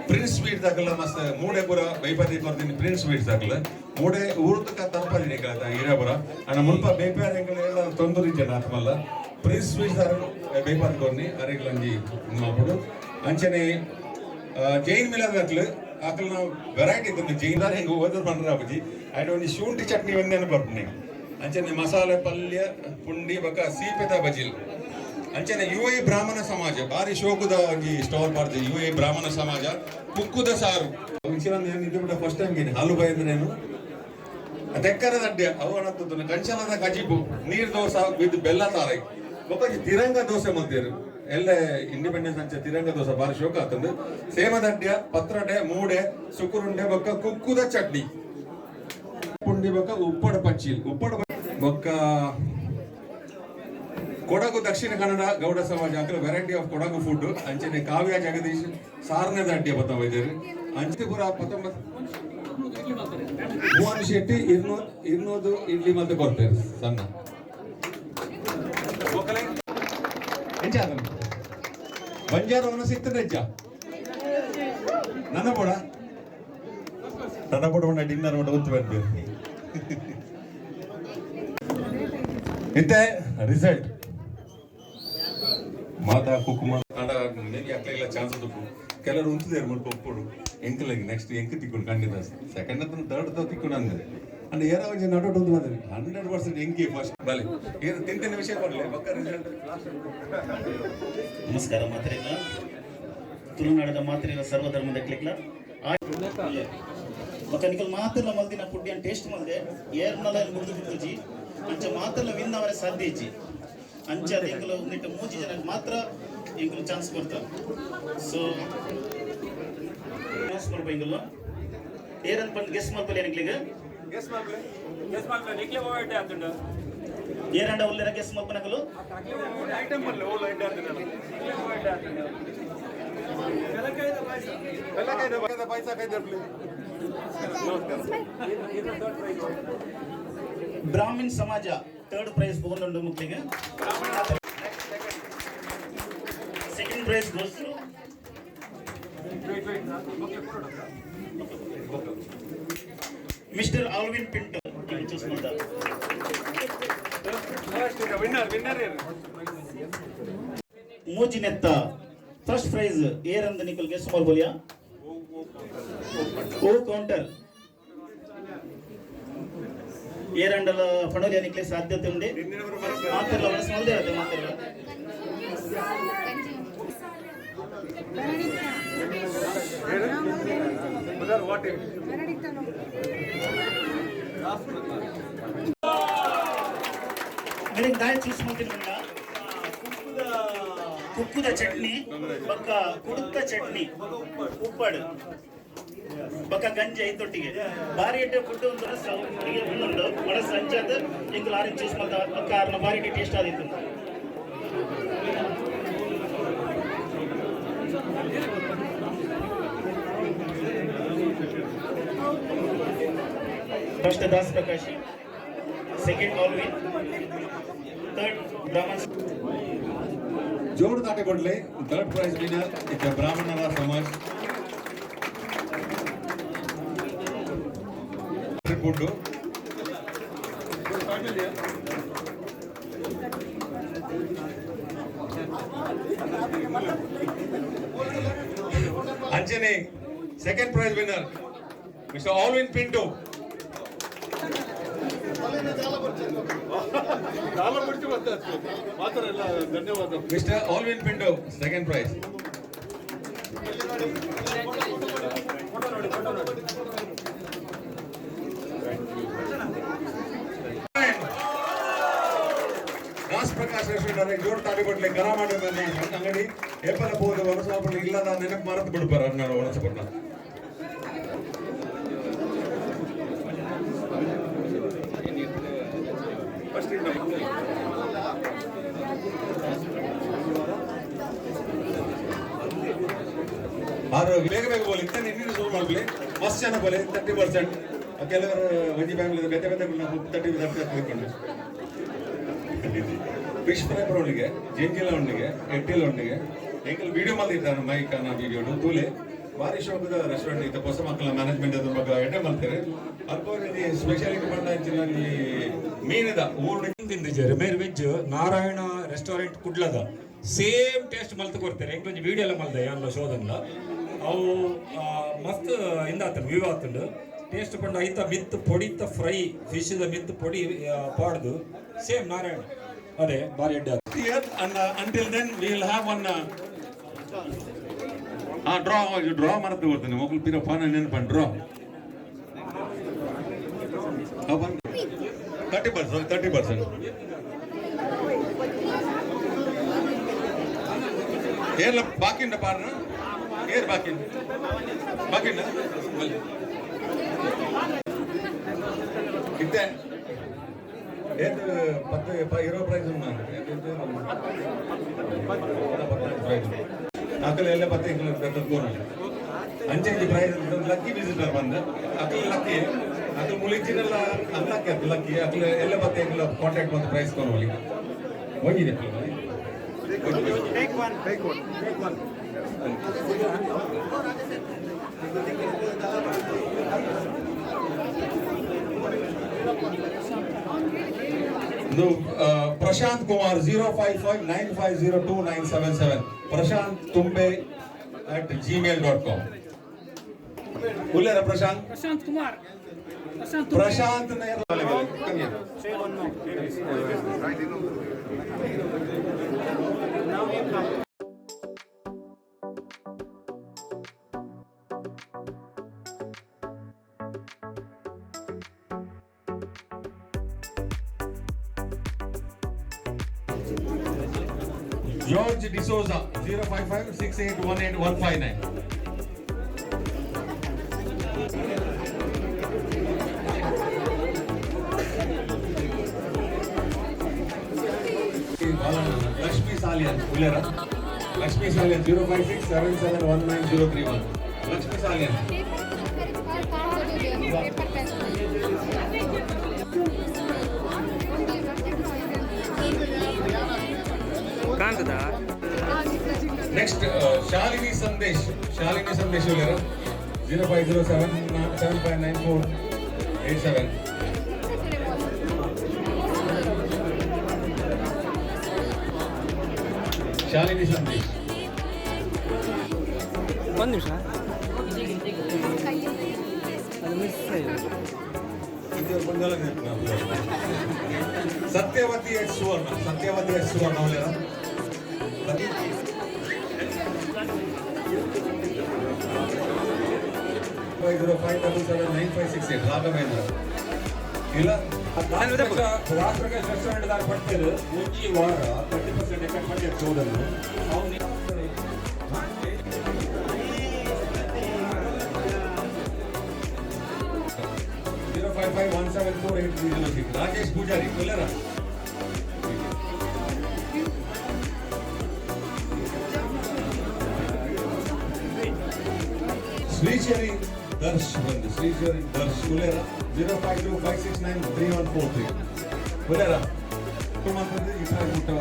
[SPEAKER 3] ಪ್ರಿನ್ಸ್ ಸ್ವೀಟ್ ದಾಕಲ್ಲ ಮಸ್ತ್ ಮೂಡೆ ಪೂರ ಬೈಪಾದಿ ಕೊರ್ತೀನಿ. ಪ್ರಿನ್ಸ್ ಸ್ವೀಟ್ ದಾಕಲ್ಲ ಮೂಡೆ ಊರುದಕ್ಕ ತಲುಪದಿನಿ ಹಿರೇಪುರ ಅಣ್ಣ ಮುಲ್ಪ ಬೇಪಾರಿ ಎಲ್ಲ ತೊಂದರೆ ಇಜ್ಜನ ಆತ್ಮಲ್ಲ. ಪ್ರಿನ್ಸ್ ಸ್ವೀಟ್ ದಾರ ಬೈಪಾದಿ ಕೊರ್ನಿ ಅರೆಗ್ಲಂಜಿ ಮಾಪುಡು. ಅಂಚನೆ ಜೈನ್ ಮಿಲನ್ ದಾಕ್ಲು ಆಕಲ್ ನಾವು ವೆರೈಟಿ ಇತ್ತು ಜೈನ್ ದಾರ ಹೆಂಗೆ ಓದೋದು ಪಂಡ್ರ ಅಪ್ಪಜಿ ಐಡ್ ಒಂಜಿ ಶುಂಠಿ ಚಟ್ನಿ ಒಂದೇನು ಬರ್ಪುನಿ. ಅಂಚನೆ ಮಸಾಲೆ ಪಲ್ಯ ಪುಂಡಿ ಬೊಕ್ಕ ಸೀಪೆದ ಬಜಿಲ್. ಅಂಚನೆ ಯು ಎ ಬ್ರಾಹ್ಮಣ ಸಮಾಜ ಬಾರಿ ಶೋಕುದ ಒಂಜಿ ಸ್ಟಾಲ್ ಪಾಡ್ದು. ಯು ಎ ಬ್ರಾಹ್ಮಣ ಸಮಾಜ ಕುಕ್ಕುದ ಸಾರು ಇದು ಬಿಟ್ಟ ಫಸ್ಟ್ ಟೈಮ್ ಗಿನಿ ಹಾಲು ಬಯಂದ್ರೇನು ತೆಕ್ಕರ ದಡ್ಡೆ ಅವು ಅಣತ್ತದ್ದು ಕಂಚಲದ ಕಜಿಪು ನೀರ್ ದೋಸೆ ವಿತ್ ಬೆಲ್ಲ ತಾರೈ ಬೊಕ್ಕ ತಿರಂಗ ದೋಸೆ ಮಲ್ತೇರು ಎಲ್ಲ ಇಂಡಿಪೆಂಡೆನ್ಸ್ ಅಂಚೆ ತಿರಂಗ ದೋಸೆ ಬಾರಿ ಶೋಕ ಆತಂದು. ಸೇಮದಡ್ಯ ಪತ್ರೊಡೆ ಮೂಡೆ ಸುಕುರುಂಡೆ ಬೊಕ್ಕ ಕುಕ್ಕುದ ಚಟ್ನಿ ಪುಂಡಿ ಬೊಕ್ಕ ಉಪ್ಪಡ ಪಚ್ಚಿಲ್ ಉಪ್ಪಡ ಬೊಕ್ಕ ಕೊಡಗು ದಕ್ಷಿಣ ಕನ್ನಡ ಗೌಡ ಸಮಾಜ ಅಕಲ ವೆರೈಟಿ ಆಫ್ ಕೊಡಗು ಫುಡ್. ಅಂಚನೆ ಕಾವ್ಯ ಜಗದೀಶ್ ಸಾರನೇ ದಡ್ಡಿಯ ಪತ್ತ ವೈದ್ಯರು ಅಂಚಿಪುರ 19 ಮೋಹನ್ ಶೆಟ್ಟಿ 200 ಇಡ್ಲಿ ಮತ್ತೆ ಕೊಡ್ತೇವೆ ಸಣ್ಣ ಬಂಜಾರ ಸಿಕ್ತದೆ ಹೆಜ್ಜ ನನ್ನ ಬೋಡ ನನ್ನ ಬೋಡ ಡಿನ್ನರ್ ಮಾಡ ಉಂಟು ಬರ್ತೀವಿ. ಇತ್ತೆ ರಿಸಲ್ಟ್ ಮಾತಾ ಕುಕುಮ ಮೇಬಿ ಅಕ್ಲೆಗ್ಲ ಚಾನ್ಸ್ ತುಪ್ಪು ಕೆಲವರು ಉಂತುದೇರು ಮುಲ್ಪ ಒಪ್ಪುಡು ಎಂಕಲೆಗ್ ನೆಕ್ಸ್ಟ್ ಎಂಕ್ ತಿಕ್ಕೊಂಡು ಖಂಡಿತ ಸೆಕೆಂಡ್ ಅಂತ ಥರ್ಡ್ ತಿಕ್ಕೊಂಡು ಅಂದ್ರೆ ಅಂಡ್ ಏರ ಒಂಜಿ ನಡುಟು ಉಂತು ಬಂದ್ರೆ 100% ಎಂಕಿ ಫಸ್ಟ್ ಬಲೆ ಏನು ತಿಂತಿನ ವಿಷಯ ಬರಲಿ ಬೊಕ್ಕ ರಿಸಲ್ಟ್.
[SPEAKER 7] ನಮಸ್ಕಾರ. ಮಾತ್ರೆಲ್ಲ ತುಳುನಾಡಿದ ಮಾತ್ರೆಲ್ಲ ಸರ್ವಧರ್ಮದ ಕ್ಲಿಕ್ಲ ಬೊಕ್ಕ ನಿಕಲ್ ಮಾತೆಲ್ಲ ಮಲ್ದಿನ ಪುಡ್ಡಿಯನ್ ಟೇಸ್ಟ್ ಮಲ್ದೆ ಏರ್ನಲ ಮುಡ್ದು ಬಿತ್ತುಜಿ ಅಂಚ ಮಾತೆಲ್ಲ ವಿನ್ ಅವರೇ ಸಾಧ್ಯ ಇಜ್ಜಿ. ಅಂಚ ಅದು ಎಂಕುಲು ಒಂದಿಟ್ಟು ಮೂಜಿ ಜನಕ್ಕೆ ಮಾತ್ರ ಎಂಕುಲು ಚಾನ್ಸ್ ಕೊಡ್ತಾರೆ. ಸೊ ಅನೌನ್ಸ್ ಮಲ್ಪ ಎಂಕುಲು ಏರನ್ ಬಂದು ಗೆಸ್ ಮಲ್ಪಲೆ ಎಂಕ್ಲಿಗೆ ಏರಂಡ ಉಲ್ಲೆರ ಗೆಸ್ ಮಲ್ಪನಕಲು ಬ್ರಾಹ್ಮಿನ್ ಸಮಾಜ ಥರ್ಡ್ ಪ್ರೈಸ್ ಪೋಂದುಂಡು ಮುಕ್ತಿಗೆ. Second prize goes to mister Alvin Pinto. Choose ಮಾಡ್ತಾರೆ. ಮೂಜಿನೆತ್ತ ಫಸ್ಟ್ ಪ್ರೈಸ್ ಏರಂದ ನಿಕಲ್ ಗೆಸ್ ಮಾಡ್ಬೋಲಿಯಾ? ಓ ಕೌಂಟರ್ ಏರಂಡಲ ಫಣೋಲಿಯ ನಿಕ್ಲೆ ಸಾಧ್ಯತೆ ಉಂಡೆ ಮಾತಿರ್ಲ ಮನಸ್ಸು ಮಲ್ದೆ ಅದೇ ಮಾತಿರ್ಲ. ಮೇಡಮ್ ದಾಯ ಚೂಸ್ ಮಾಡ್ತೀನಿ ಕುಕ್ಕುದ ಚಟ್ನಿ ಬೊಕ್ಕ ಕುಡುತ್ತ ಚಟ್ನಿ ಉಪ್ಪಡು ಬೊಕ್ಕ ಗಂಜಿ ಐತೊಟ್ಟಿಗೆ ಬಾರಿ ಎಡ್ಡೆ ಫುಡ್ ಒಂದು ಉಂಡು ಮನಸ್ಸು ಅಂಚಾದ ಎಂಕುಲು ಆರೆಂಜ್ ಚೂಸ್ ಮಾಡ್ತಾ ಬೊಕ್ಕ ಆರ್ನ ಬಾರಿ taste ಆದಿತ್ತು. First Das Prakash, second Alvin, third Brahman.
[SPEAKER 3] ಜೋಡು ದಾಟೆ ಕೊಡ್ಲಿ ಥರ್ಡ್ ಪ್ರೈಸ್ ವಿನರ್ ಇತ್ತ ಬ್ರಾಹ್ಮಣರ ಸಮಾಜ ಫುಡ್. ಅಂಚನೆ second prize winner mister Alvin Pinto. Mister Alvin Pinto second prize. Das Prakash restaurant ಜೋಡ್ ತಾಡಿ ಕೊಟ್ಲೆ ಗರ ಮಾಡಿ ಅಂಗಡಿ ಏಪಲ ಪೋದು ವನಸ ಇಲ್ಲದ ನೆನಪು ಮರೆತು ಬಿಡ್ಪಾರ ಅನ್ನಾಡು ವನಸ ಕೊಟ್ಟ. ಆರು ಬೇಗ ಬೇಗ ಬೋಲಿ ಇತ್ತ ನೀರು ಶುರು ಮಾಡ್ಲಿ ಮಸ್ತ್ ಜನ ಬೋಲೆ 30%. ಕೆಲವರು ಒಂಜಿ ಫ್ಯಾಮಿಲಿ ಬೇತೆ ಬೇತೆ 30 30 ತಿಳ್ಕೊಂಡು ಫಿಶ್ ಫ್ರೈ ಬರೋಣಿಗೆ ಜಂಜಿಲ ಉಂಡಿಗೆ ಎಟ್ಟಿಲ ಉಂಡಿಗೆ ಎಂಕಲ್ ವಿಡಿಯೋ ಮಲ್ತಿದ್ದಾನೆ ಮೈಕನ ವಿಡಿಯೋ ತೂಲೆ ಬಾರಿ ಶೋಕದ ರೆಸ್ಟೋರೆಂಟ್ ಇತ್ತು. ಹೊಸ ಮಕ್ಕಳ ಮ್ಯಾನೇಜ್ಮೆಂಟ್ ಅದ್ರ ಬಗ್ಗೆ ಎಡ್ಡೆ ಮಾಡ್ತಾರೆ. ಅಲ್ಪ ಸ್ಪೆಷಾಲಿಟಿ ಬಂದ ಈ ಮೀನದ ಊರು
[SPEAKER 8] ತಿಂದಿದ್ದಾರೆ ಮೇರ್ ವೆಜ್ ನಾರಾಯಣ ರೆಸ್ಟೋರೆಂಟ್ ಕುಡ್ಲದ ಸೇಮ್ ಟೇಸ್ಟ್ ಮಲ್ತು ಕೊಡ್ತಾರೆ. ಎಂಕೊಂಜಿ ವೀಡಿಯೋ ಎಲ್ಲ ಮಲ್ದ ಯಾನ್ಲ ಶೋಧನ್ಲ ಅವು ಮಸ್ತ್ ಇಂದಾತಂಡು ವ್ಯೂ ಆತಂಡು ಟೇಸ್ಟ್ ಪಂಡ ಐತ ಮಿತ್ ಪೊಡಿತ ಫ್ರೈ ಫಿಶ್ the ಮಿತ್ ಪೊಡಿ ಪಾಡ್ದು ಸೇಮ್ ನಾರಾಯಣ ಅದೇ ಬಾರಿ ಎಡ್ಡೆ.
[SPEAKER 3] And until then we will have one draw draw ಮರத்து ಕೊಡ್ತೇನೆ ಮೊಕಲ್ ಪಿರ ಫಾನ್ ನೆನಪು ಡ್ರಾ 30% 30%. ಏರ್ಲ ಬಾಕಿ ಪಾಡ್ನ ಏರ್ ಬಾಕಿ ಬಾಕಿ ಇತ್ತೆ ಏತ್ 10 20 ಪ್ರೈಸ್ ಉಂಡು ಪ್ರೈಸ್ ಅಕಲ ಎಲ್ಲ ಪತ್ತೆ ಇಂಕ್ಲ ಅಂಚೆ ಅಂಚೆ ಪ್ರೈಸ್ ಲಕ್ಕಿ ವಿಸಿಟರ್ ಬಂದ ಅಕಲ ಲಕ್ಕಿ ಅಕಲ ಮುಳಿಚಿನೆಲ್ಲ ಅನ್ಲಕ್ಕಿ ಅದು ಲಕ್ಕಿ ಅಕಲ ಎಲ್ಲ ಪತ್ತೆ ಇಂಕ್ಲ ಕಾಂಟ್ಯಾಕ್ಟ್ ಬಂದು ಪ್ರೈಸ್ ಕೊನೋಲಿ ಹೋಗಿದೆ.
[SPEAKER 4] Take one, take one, take one.
[SPEAKER 3] ಇದು Prashanth Kumar 05595029777 Prashanth Tumbe @gmail.com. ಉಲ್ಲೇರ Prashant
[SPEAKER 9] Prashant Kumar Prashant
[SPEAKER 3] Prashant George D'Souza 05568188159. Lakshmi Salian ಉಲ್ಲೇರ Lakshmi Salian 056771901 Lakshmi Salian.
[SPEAKER 1] ಕಾಣ್ತದಾ?
[SPEAKER 3] Next Shalini Sandesh Shalini Sandesh ಉಲ್ಲೇರ 0507759487. Shalini Sandesh
[SPEAKER 1] ಒಂದು ನಿಮಿಷ ಅದು ಮಿಸ್ ಆಗಿದೆ.
[SPEAKER 3] ಸತ್ಯವತಿ ಎಸ್ ಸುವರ್ಣ ಸತ್ಯವತಿ ಎಸ್ ಸುವರ್ಣ ಉಲ್ಲೇರ 505779568 ರಾಘವೇಂದ್ರ ಇಲ್ಲ.
[SPEAKER 8] Raj Prakash restaurant ದಾರ ಪಡ್ತೇವೆ ಒಂಜಿ ವಾರ 30% ಎಕಟ್ ಪಡ್ತೇವೆ ಚೋದನ್ನು ಅವ್ನು
[SPEAKER 3] 055174836 Rajesh Poojary ಉಲ್ಲೇರ ಶ್ರೀಚರಿ ದರ್ಶ್ ಬಂದು ಶ್ರೀಚರಿ ದರ್ಶ್ ಉಲ್ಲೇರ 052569314 ಉಲ್ಲೇರ ಈ ಪ್ರೈಸ್ ಮುಟ್ಟವ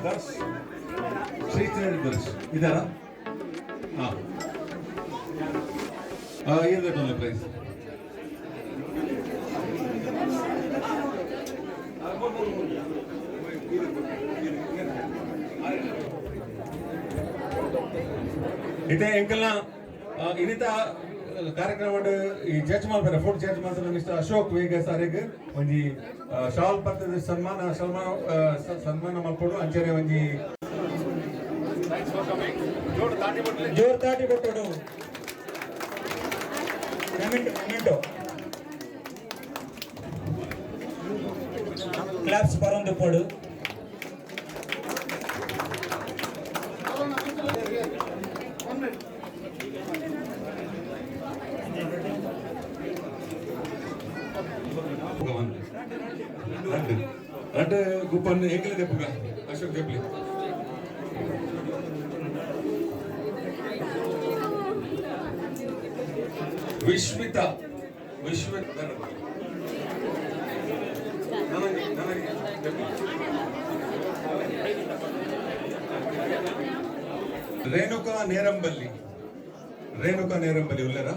[SPEAKER 3] ದರ್ಶ್ ಶ್ರೀಚರಿ ದರ್ಶ್ ಇದಾರಾ? ಹಾಂ ಇರ್ಬೇಕು ಪ್ರೈಸ್. ಇತ್ತೆ ಎಂಕಲ್ನ ಇನ್ನಿತ ಕಾರ್ಯಕ್ರಮ ಈ ಜಡ್ಜ್ ಮಾಡ್ತಾರೆ ಫುಡ್ ಜಡ್ಜ್ ಮಾಡ್ತಾರೆ ಮಿಸ್ಟರ್ ಅಶೋಕ್ ವೇಗಸ್ ಅರೆಗ್ ಒಂಜಿ ಶಾಲ್ ಪತ್ತದ ಸನ್ಮಾನ ಸನ್ಮಾನ ಸನ್ಮಾನ ಮಲ್ಪೊಡು ಅಂಚನೆ ಒಂಜಿ
[SPEAKER 4] ಜೋರ್ ತಾಟಿ ಕೊಟ್ಟೋಡು ಮೊಮೆಂಟೋ ಮೊಮೆಂಟೋ ಕ್ಲಾಪ್ಸ್ ಬರೊಂದು ಪಡು.
[SPEAKER 3] ರಡ್ಡು ರಡ್ಡು ಗುಪ್ಪನ್ನು ಎಂಕಲ್ ದೆಪ್ಪುಗ ಅಶೋಕ್ ದೆಪ್ಲಿ. ವಿಶ್ಮಿತಾ ವಿಶ್ವ ರೇಣುಕಾ ನೇರಂಬಲ್ಲಿ ರೇಣುಕಾ ನೇರಂಬಲ್ಲಿ ಉಲ್ಲೇರಾ.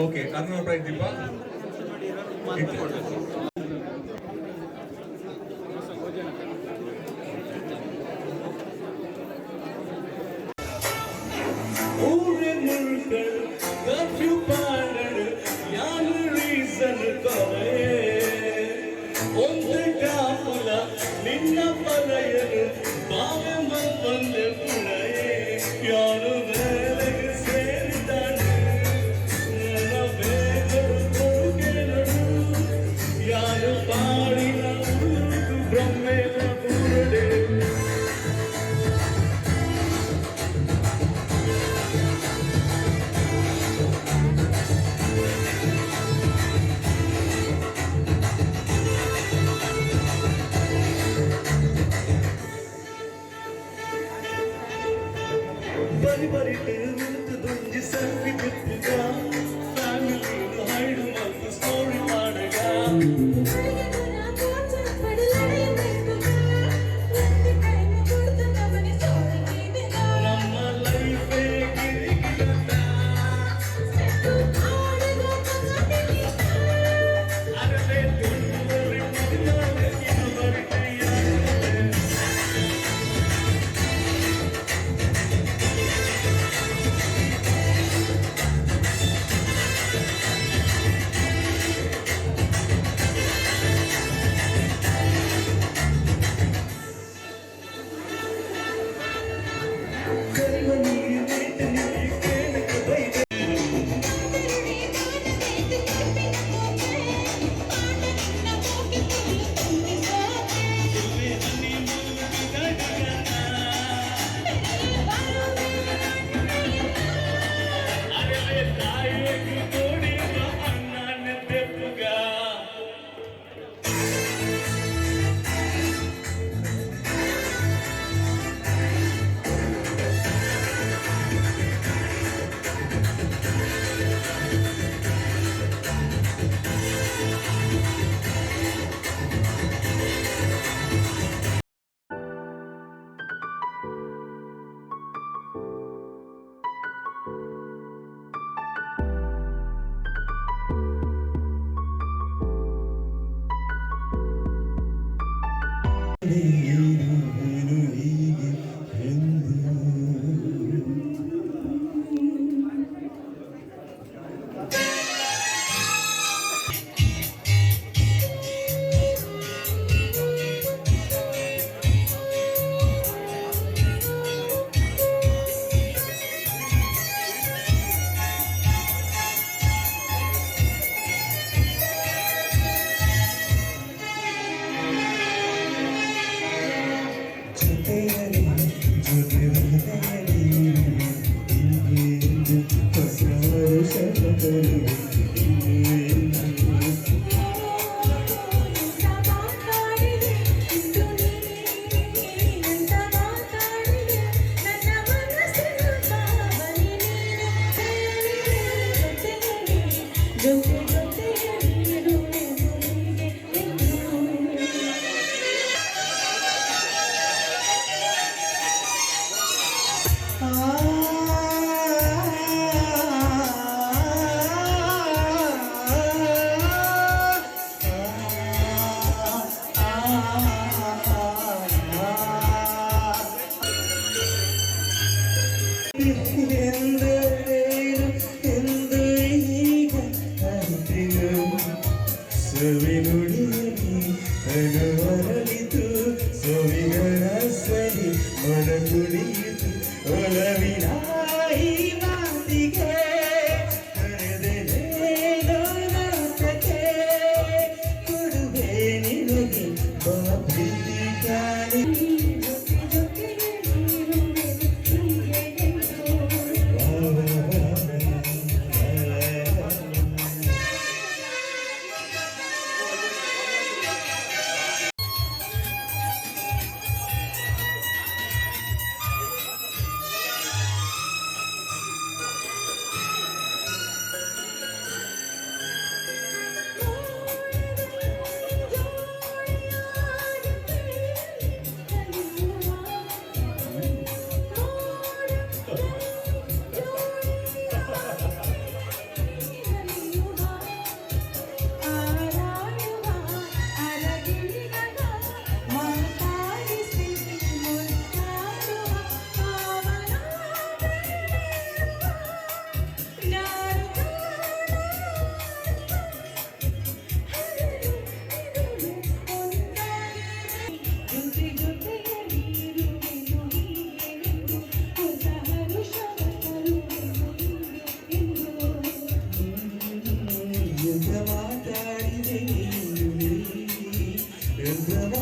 [SPEAKER 3] ಓಕೆ, ಅರುಣ ಪ್ರದೀಪ.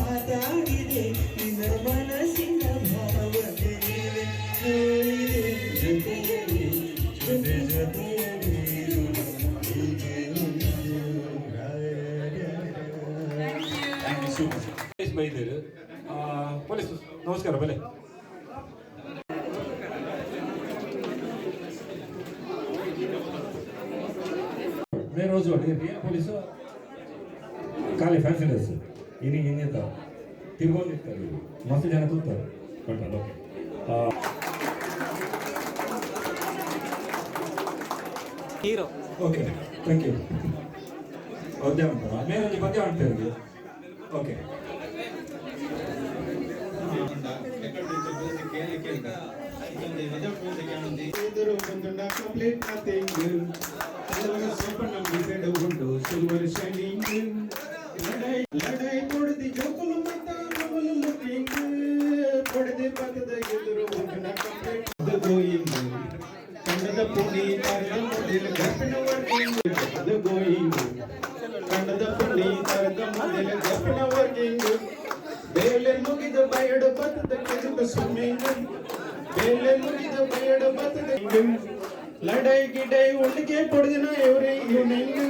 [SPEAKER 10] ಮಾತಾಡಿದೆ, ನಿನ್ನ ಮನಸ್ಸಿನ ಭಾವನೆ ನೋಡಿದೆ. ಜೊತೆಯಲ್ಲಿ, ಜೊತೆ ಜೊತೆಯಲ್ಲಿ ಇರುವ ಹೀಗೆ ಒಂದು.
[SPEAKER 8] Thank you so much. Police ಬೈದೇರು, ಪೊಲೀಸ್, ನಮಸ್ಕಾರ ಬಲೆ. ಮೇನ್ ರೋಜು ರಿಯಲ್ ಪೊಲೀಸು ಖಾಲಿ ಫ್ಯಾನ್ಸಿ ಡ್ರೆಸ್. ಇನಿ ಹಿಂದೆ ತಿರ್ಗೊಂಡಿರ್ತಾರೆ, ಮಸ್ತ್ ಜನ ತೂತಾರೆ. Control, okay.
[SPEAKER 1] Hero.
[SPEAKER 8] Okay, thank you. ಪದ್ಯ ಉಂಟು, ಮೇಲೊಂದು ಪದ್ಯ ಉಂಟು. ಓಕೆ.
[SPEAKER 10] ಕಂಪ್ಲೀಟ್ ನಥಿಂಗ್ ಸೋಪಣ್ಣ ಉಂಟು, ಸಿಲ್ವರ್ ಶೈನಿಂಗ್. ಲಡೈ ಲಡೈ ಕೊಡದಿ ಜೋಕುಲು ಮತ್ತ ನಮಲು ಲುಕಿಂಗ್. ಕೊಡದಿ ಪದದ ಎದುರು ಉಂಟು ಕಂಪ್ಲೀಟ್ ಗೋಯಿಂಗ್. ಕಂಡದ ಪುಣಿ ತರದ ಮೊದಲು ಗರ್ಭಿಣ ವರ್ಕಿಂಗ್ ಗೋಯಿಂಗ್. ಕಂಡದ ಪುಣಿ ತರದ ಮೊದಲು ಗರ್ಭಿಣ ವರ್ಕಿಂಗ್. ಬೇಲೆ ಮುಗಿದ ಬಯಡು ಬತ್ತದ ಕೆಜುಕ ಸ್ವಿಮ್ಮಿಂಗ್. ಬೇಲೆ ಮುಗಿದ ಬಯಡು ಬತ್ತದ. ಲಡೈ ಗಿಡೈ ಒಳ್ಳಿಗೆ ಪೊಡೆದಿನ ಎವ್ರಿ ಈವ್ನಿಂಗ್.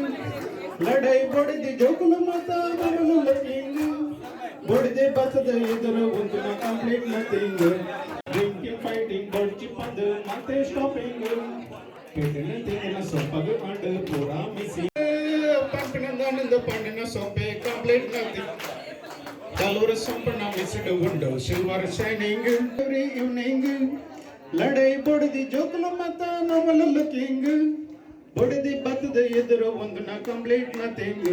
[SPEAKER 10] ಲಡೈ ಬೊಡೆದಿ ಜೋಕುಲು ಮತ ನಮಲು ಲುಕಿಂಗ್. ಬೊಡೆದೆ ಬತ್ತದ ಎದುರು ಒಂದು ಕಂಪ್ಲೀಟ್ ನಥಿಂಗ್. ಡ್ರಿಂಕಿಂಗ್ ಫೈಟಿಂಗ್ ಬೊಡ್ಚಿ ಪಂದ್ ಮತ್ತೆ ಸ್ಟಾಪಿಂಗ್. ಪೆಟ್ಟಿನ ತಿಂದಿನ ಸೊಪ್ಪಗು ಅಂಡ್ ಪೂರಾ ಮಿಸಿ. ಪಂಪಿನ ದಾನಂದ ಪಂಡಿನ ಸೊಪ್ಪೆ ಕಂಪ್ಲೀಟ್ ನಥಿಂಗ್. ಕಲೂರು ಸೊಂಪಣ್ಣ ಮಿಸಿಡ್ ಉಂಡು, ಸಿಲ್ವರ್ ಶೈನಿಂಗ್. ಎವ್ರಿ ಈವ್ನಿಂಗ್ ಲಡೈ ಬೊಡೆದಿ ಜೋಕುಲು ಮತ ನಮಲು ಲುಕಿಂಗ್. ಬೊಡೆದಿ ಬತ್ತದ ಎದುರು ಒಂದು ಕಂಪ್ಲೀಟ್ ನಥಿಂಗ್.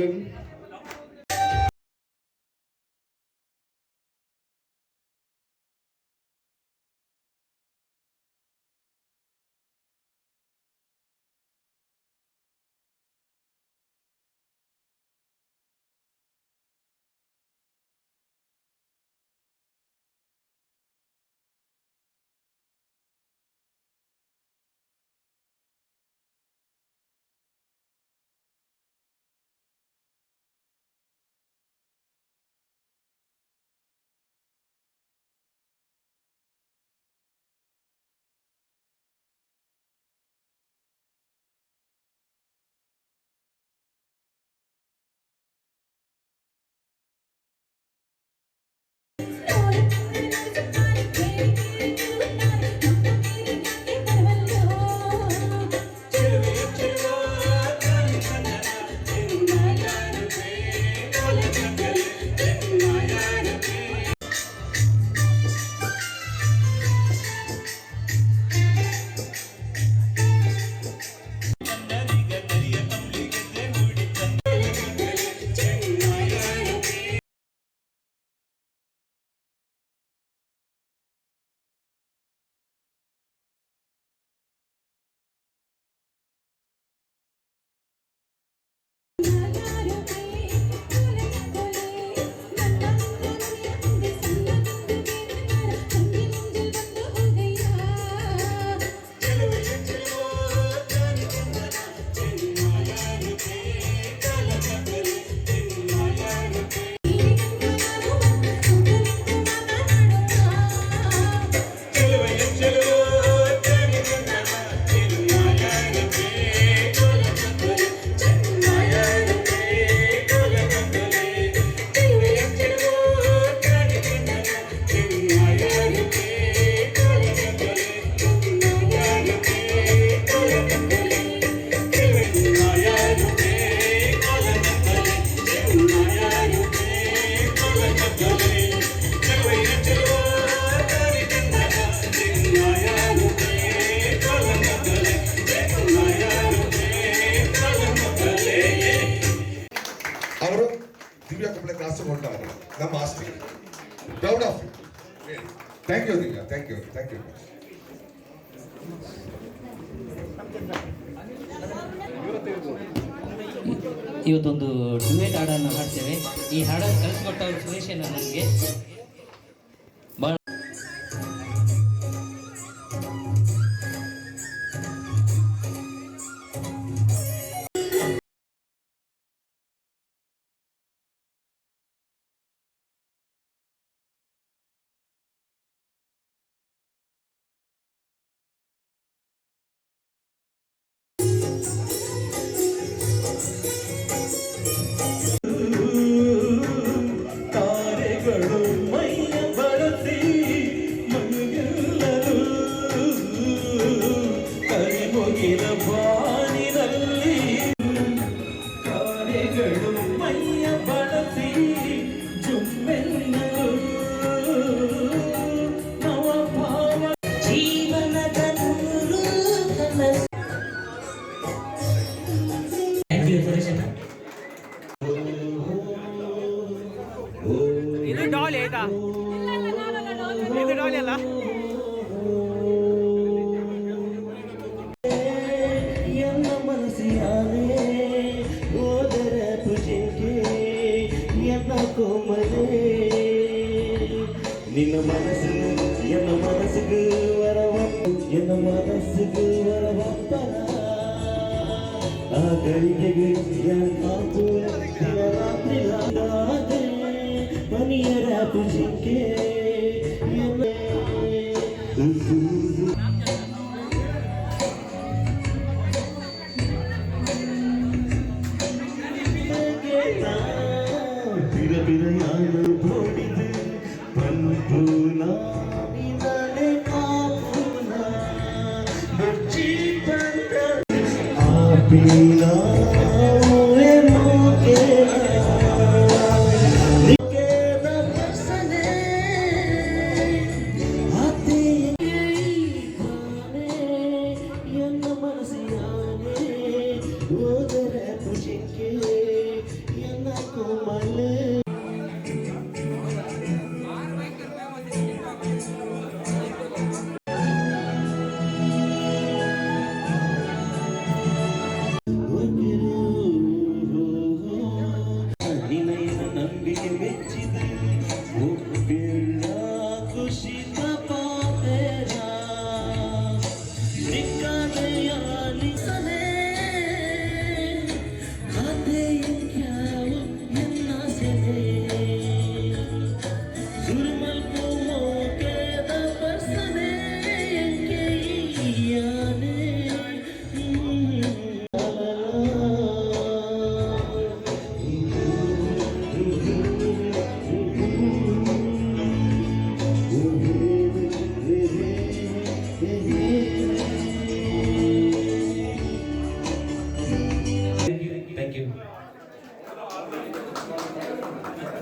[SPEAKER 11] ಅವರು ದಿವ್ಯಾ ಕಂಪ್ಲೆ ಕಾಸು ಕೊಟ್ಟಾರೆ ನಮ್ಮ ಆಸ್ತಿ. Proud of you. Thank you Divya, thank you, thank you.
[SPEAKER 12] ಇವತ್ತೊಂದು ಡ್ಯುಯೆಟ್ ಹಾಡನ್ನು ಹಾಡ್ತೇವೆ. ಈ ಹಾಡನ್ನು ಕಲಿಸ್ಕೊಟ್ಟವರು ಸುರೇಶ್ ನನಗೆ.
[SPEAKER 1] ಇದು ಡಾಲಿ ಅಲ್ಲ.
[SPEAKER 10] ಎನ್ನ ಮನಸ್ಸಿಯಾನೆ ಓದರ ಪೂಜೆಗೆ ಎನ್ನ ಕೋಮಲೆ ನಿನ್ನ ಮನಸ್ಸು ಎನ್ನ ಮನಸ್ಸಿಗೆ ವರವ ಎನ್ನ ಮನಸ್ಸಿಗೆ ವರವಪ್ಪನ ಆ ಗಳಿಗೆಗೆ ಕಾತು ದಿನ ರಾತ್ರಿ ಲಾದೆ ಮನಿಯರ ಪೂಜೆಗೆ ಎನ್ನ பிற பிறையான போடிது பண்புனா காப்புனா முச்சி பண்ற ஆப்பினா ನಂಬಿಕೆ ಮೆಚ್ಚಿದ ಒಪ್ಪಿಲ್ಲ ಖುಷಿತ ಪಾತೆರ ನಿಕ್ಕದೆಯಾಲಿಸನೆ ಆತೆಯಂಕ್ಯಾವು ಎನ್ನಾಸೆನೆ ಸುರುಮಲ್ಪು ಮೋಕೆದ ಪರ್ಸನೆ ಎಂಕೆಯಾನೆ.
[SPEAKER 12] Thank you.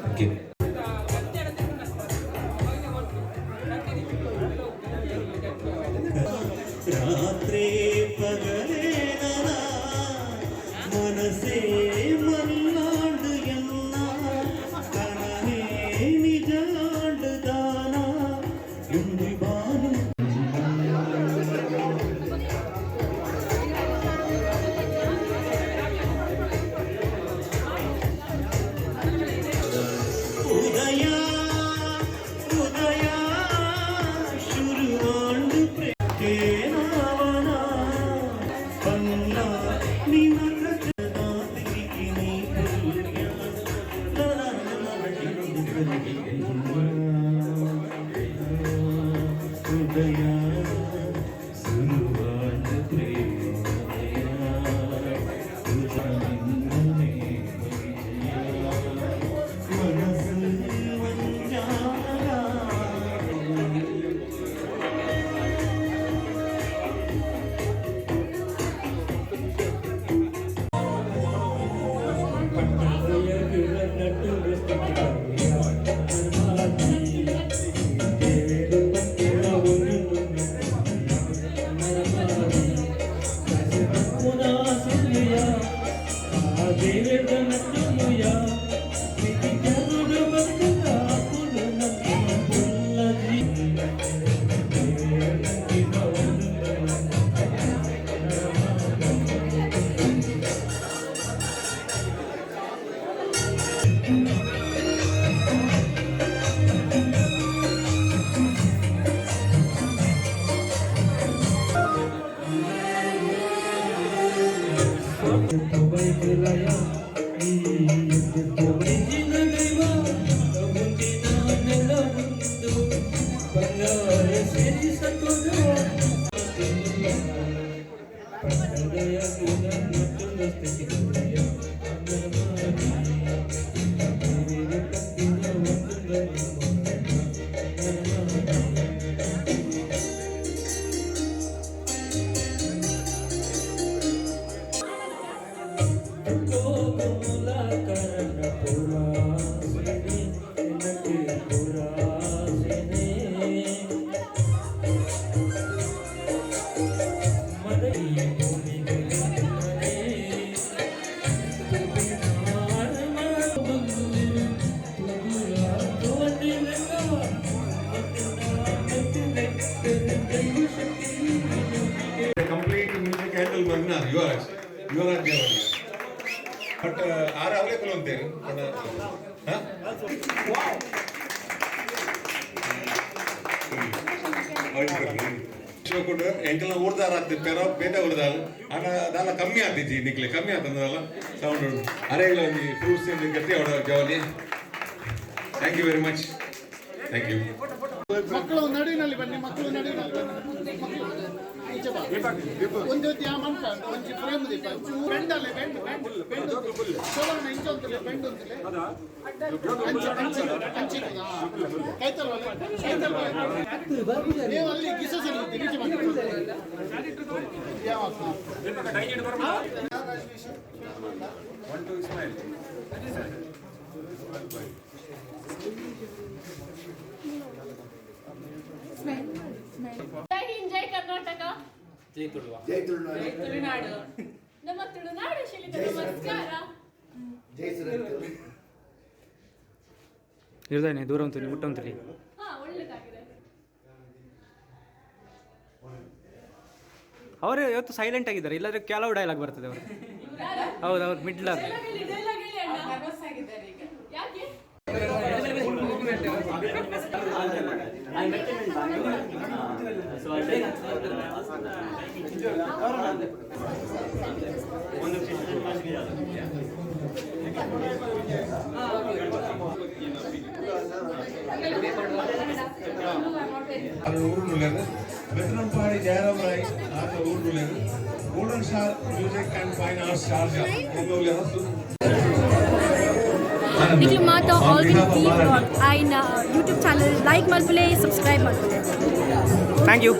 [SPEAKER 12] Thank you.
[SPEAKER 10] ರಾತ್ರಿ ಪಗಲೇನ ಮನಸ್ಸೇ ಮಲ್ಲಾಂಡು ಎನ್ನ ಕನವೇ ನಿಜಾಂಡು ದಾನ ಇಂದು ಬಾನು. ಉದಯ ಉದಯ ಶುರುವಾಂಡು ಪ್ರೇಮವನ ಪಲ್ಲ ನಿನ್ನ ಉದಯ ಶುರುವಾಂಡು ಪ್ರೇಮೋದಯ ಮನಸ್ಸು ವಂಜಾಗ.
[SPEAKER 3] ಯುವರಾಜ್, ಯುವರಾಜ್ ದೇವಾಡಿಗ. ಬಟ್ ಆರ ಅವಲೇ ಕುಲಂತೇರು. ಶಿವಕುಂಡ ಎಂಕಲ್ನ ಊರ್ದಾರ ಆತ್ ಪೆರ ಬೇತೆ ಊರ್ದಾರ ಆನ ದಾಲ ಕಮ್ಮಿ ಆತಿಜಿ ನಿಕ್ಲೆ ಕಮ್ಮಿ ಆತಂದಲ್ಲ ಸೌಂಡ್ ಉಂಡು. ಅರೆಗ್ಲ ಒಂಜಿ ಫ್ರೂಟ್ಸ್ ಗಟ್ಟಿ ಅವಡ ಜವಲಿ. Thank you very much, thank you.
[SPEAKER 13] ಮಕ್ಕಳು ನಡುವಿನಲ್ಲಿ ಬನ್ನಿ, ಮಕ್ಕಳು ನಡುವಿನಲ್ಲಿ ಬನ್ನಿ. ಮಕ್ಕಳು ಈಚೆ ಬಾ. ಒಂದು ದ್ಯಾಮಂತ ಒಂಜಿ ಫ್ರೇಮ್ ದೀಪ ಬೆಂಡಲ್ಲಿ ಬೆಂಡ್ ಬೆಂಡ್ ಬೆಂಡ್ ಚಲೋಣ ಇಂಚ ಅಂತಲೇ ಬೆಂಡ್ ಅಂತಲೇ ಅಂಚೆ ಅಂಚೆ ಅಂಚೆ ಕೈತಲ್ವಲ್ಲ ಕೈತಲ್ವಲ್ಲ ನೀವು ಅಲ್ಲಿ ಕಿಸಸಲ್ಲಿ ಇದ್ದೀರಿ, ಈಚೆ ಬನ್ನಿ. ಯಾವ
[SPEAKER 6] ಜೈ ಹಿಂದ್, ಜೈ ಕರ್ನಾಟಕ,
[SPEAKER 1] ಜೈ ತುಳುವ.
[SPEAKER 6] ಜೈ ತುಳುನಾಡು. ನಮ್ಮ ತುಳುನಾಡು ಶೈಲಿಗೆ ನಮಸ್ಕಾರ.
[SPEAKER 1] ಇರ್ದಾನೆ ದೂರ ಉಂಟು ಮುಟ್ಟ ಉಂಟು.
[SPEAKER 6] ಹಾ, ಒಳ್ಳೇದಾಗಿದೆ.
[SPEAKER 1] ಅವರು ಇವತ್ತು ಸೈಲೆಂಟ್ ಆಗಿದ್ದಾರೆ, ಇಲ್ಲಾಂದ್ರೆ ಕೆಲವು ಡೈಲಾಗ್ ಬರ್ತದೆ ಅವರು. ಹೌದು, ಅವ್ರು ಮಿಡ್ಲ್.
[SPEAKER 6] ಡೈಲಾಗ್ ಹೇಳಿ, ಡೈಲಾಗ್ ಹೇಳಿ ಅಣ್ಣ. ಯಾಕೆ?
[SPEAKER 3] ಊರುನುಲ್ಲೇರು ಬೆತ್ತನಂಪಾಡಿ ಜಯರಾಮ್ ರಾಯ್ ಆತ ಊರುನುಲ್ಲೇರು Golden Star Music and Fine Arts Sharjah.
[SPEAKER 6] ನಿಕ್ಲು ಮಾತ ಆಲ್ವಿನ್ ಟಿ ಐನ ಯೂಟ್ಯೂಬ್ ಚಾನಲ್ ಲೈಕ್ ಮಲ್ಪುಲೆ, ಸಬ್ಸ್ಕ್ರೈಬ್ ಮಲ್ಪುಲೆ.
[SPEAKER 1] Thank you.